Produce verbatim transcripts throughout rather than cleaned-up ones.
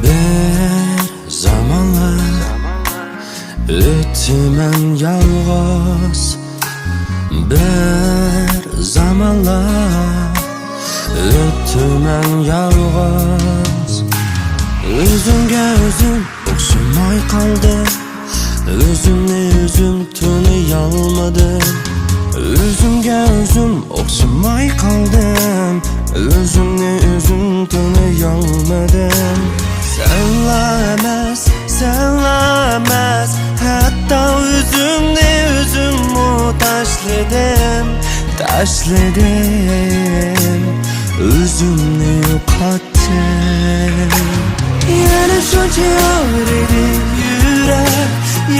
بىر زامانلار ئۆتىمەن يالغۇز، بىر زامانلار ئۆتىمەن يالغۇز. ئۆزۈمگە ئۆزۈم ئوخشىماي قالدىم، ئۆزۈمنى ئۆزۈم تونۇيالمىدىم. ئۆزۈمگە ئۆزۈم ئوخشىماي قالدىم، ئۆزۈمنى ئۆزۈم تونۇيالمىدىم. سەنلا ئەمەس، سەنلا ئەمەس، ھەتتا ئۆزۈمنى ئۆزۈممۇ تاشلىدىم، تاشلىدىم. ئۆزۈمنى يوقاتتىم. يەنە شۇنچە ئاغرىدى يۈرەك،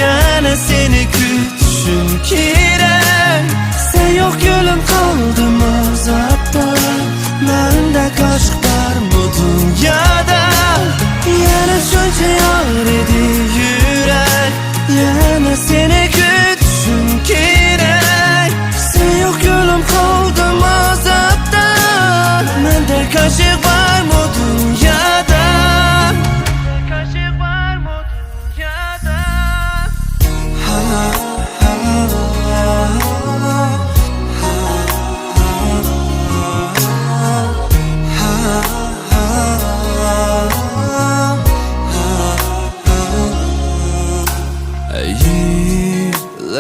يەنە سېنى كۈتۈشۈم كېرەك. سەن يوق كۆڭلۈم قالدىم ئازابتا، مەندەك ئاشىق بارمۇ دۇنيادا؟ يەنە شۇنچە ئاغرىدى يۈرەك، يەنە سېنى كۈتۈشۈم كېرەك. سەن يوق كۆڭلۈم قالدىم ئازابتا، مەندەك ئاشىق بارمۇ دۇنيادا؟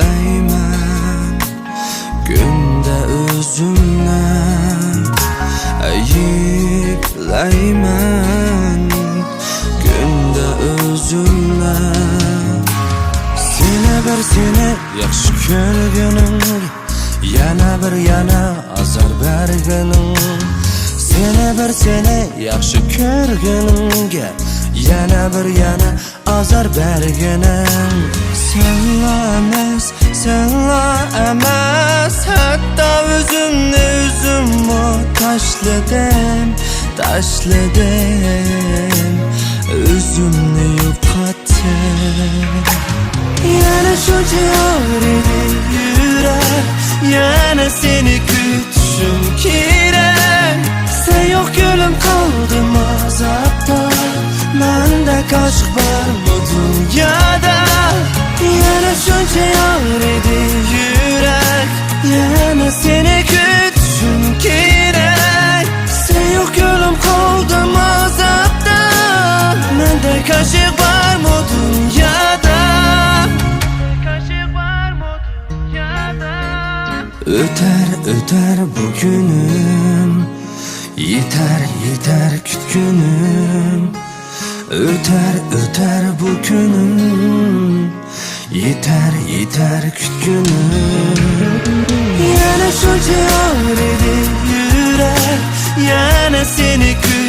ئەيىبلەيمەن كۈندە ئۆزۈمنى، ئەيىبلەيمەن كۈندە ئۆزۈمنى. سېنى بىر سېنى ياخشى كۆرگىنىڭ، يەنە بىر يەنە ئازار بەرگىنىڭ. سېنى بىر سېنى ياخشى كۆرگىنىڭگە، يەنە بىر يەنە ئازار بەرگىنىڭ. سەنلا ئەمەس، سەنلا ئەمەس، ھەتتا ئۆزۈمنى ئۆزۈممۇ تاشلىدىم، تاشلىدىم. ئۆزۈمنى يوقاتتىم. يەنە شۇنچە ئاغرىدى يۈرەك، يەنە سېنى كۈتۈشۈم كېرەك. سەن يوق كۆڭلۈم قالدىم ئازابتا، مەندەك ئاشىق بارمۇ دۇنيادا؟ يەنە شۇنچە ئاغرىدى يۈرەك، يەنە سېنى كۈتۈشۈم كېرەك. سەن يوق كۆڭلۈم قالدىم ئازابتا، مەندەك ئاشىق بارمۇ دۇنيادا؟ ئۆتەر، ئۆتەر بۇ كۈنۈم، يېتەر، يېتەر كۈتكۈنۈم. ئۆتەر، ئۆتەر بۇ كۈنۈم، يېتەر، يېتەر كۈتكۈنۈم. يەنە شۇنچە ئاغرىدى يۈرەك، يەنە سېنى كۈتۈشۈم